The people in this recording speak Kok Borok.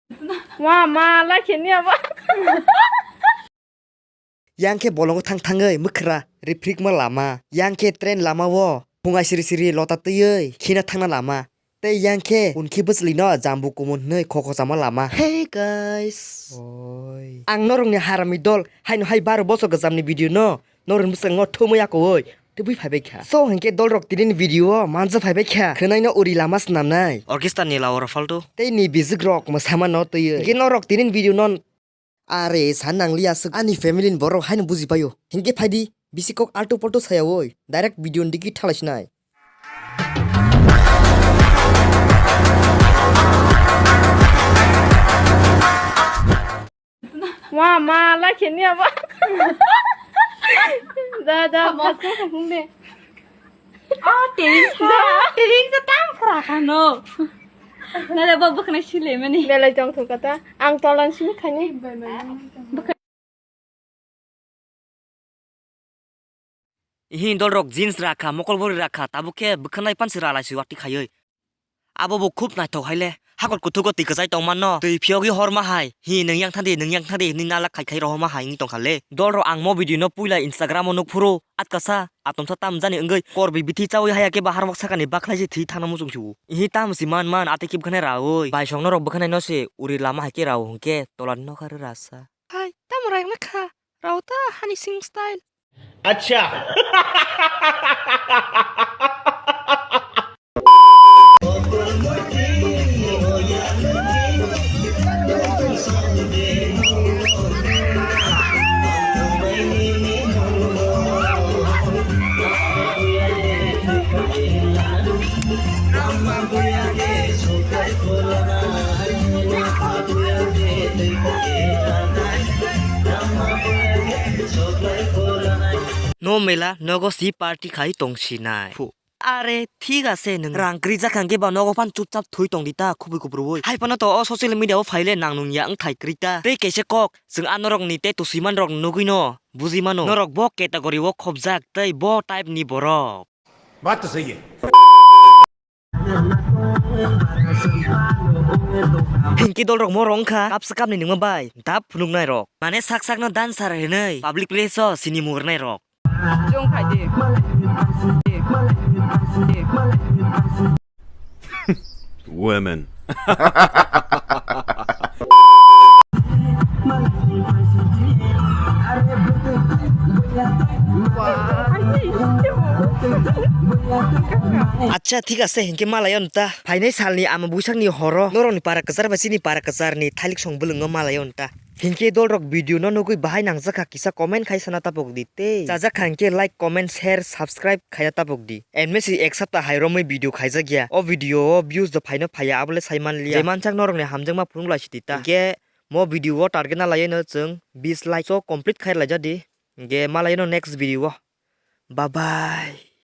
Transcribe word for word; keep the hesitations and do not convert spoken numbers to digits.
Ma, ma, la khe ni abo. Yang khe bolongo thang thangwi mwkhra riphrikma lama. Yang khe train lama o phungai siri siri lota twiwi khina thangna lama. Tei yang khe unkhe bwchlino jambu kumun hwnwi khokho chama lama. Hey guys. Oi. Ang norokni harami dol haino hai baro bochor gwchamni video no norokni bwskango thumwi akowi tubui phaibai kha. So hinkhe dolrok tinini video o manja phaibai kha. Khwnaino uri lama swnamnai. Orchestra ni lawa rok phalto. Tei ni bijikrok mwsama no twiwi. Hinkhe norok tinini video no Are, san nangliya aswk ani family ni borok haino buji paio. Hinkhe phaidi, bisi kok alto palto sayawi, direct video ni digi thalaisinai. Ma, ma, la khe ni abo. Da, da, Amo. Phaskang kha phung de. Oh, tering sa, tering sa tam khra kha no. Nare bo bwkhwnai sile mani. Belai tong thok kata. Ang tolan simi khani. Ihi dolrok jeans rakha, mokol bori rakha, tabuk khe bwkhwnai pansi ralai si wati khaiwi. Abo bo khub naithok hai le. Hakor kuthugo twi kwchai tong manno. Twi phiyogwi horma hai. Hi nwng yang thadi, nwng yang thadi, hinwi nalak khai khai rohorma hai wngwi tongkha le. Dolrok ang mo video no puila Instagram o nukphuru. Atkasa, atomsa tamjani wngwi korbi bithi chawi haya khe ba harwak sakani bakhlai se thwi thangna muchung siwo. Ihi tamsi man man atwi khe bwkhanai rawi. Baisong norok bwkhanai no se uri lama hai khe rawo hwnkhe tola nokha rwrasa. Hai, tamo rai wngna kha. Rawo ta hani sing style. Acha. No mela, nogo si party khai tong sinai. Phu. Are, thik ase, nwng rang kwrwi jakha hwnkhe ba nogo phan chupchap thwi tong di ta, khubui kuphurwi. Hai phano to o social media o phaile nang nung ya wngthai kwrwi ta. Tei kaisa kok, chwng a norok ni tei twswi man rok nugwi no bujui mano. Norok bo category o khopjak tei bo type ni borok. Baat to sahi hai. Hinkhe dolrok morok wngkha kapsa kapni nungma bai dap phunuknai rok. Mane sak sakno dancer hinwi public place o sini mugurnai rok. Chwng khai di. Women. Acha, thik ase, hinkhe malai on ta. Phainai salni ama buisakni horo norokni para kwchar bai chini para kwcharni thailik song bwlwngo malai on ta. Hinkhe dolrok video no nugwi bahai nangjakha kisa comment khai sana tapok di tei. Chajakha hinkhe like, comment, share, subscribe khaina tapok di. N M C ek sapta hai romwi video khaijak ya. O video o views do phaino phaiya abole sai manliya. Je mansak norokni hamjakma phunuk lai sidi ta. Hinkhe mo video o target na laiwi no chwng bis like so complete khai laijak di. Hinkhe malai no next video o. Bye bye.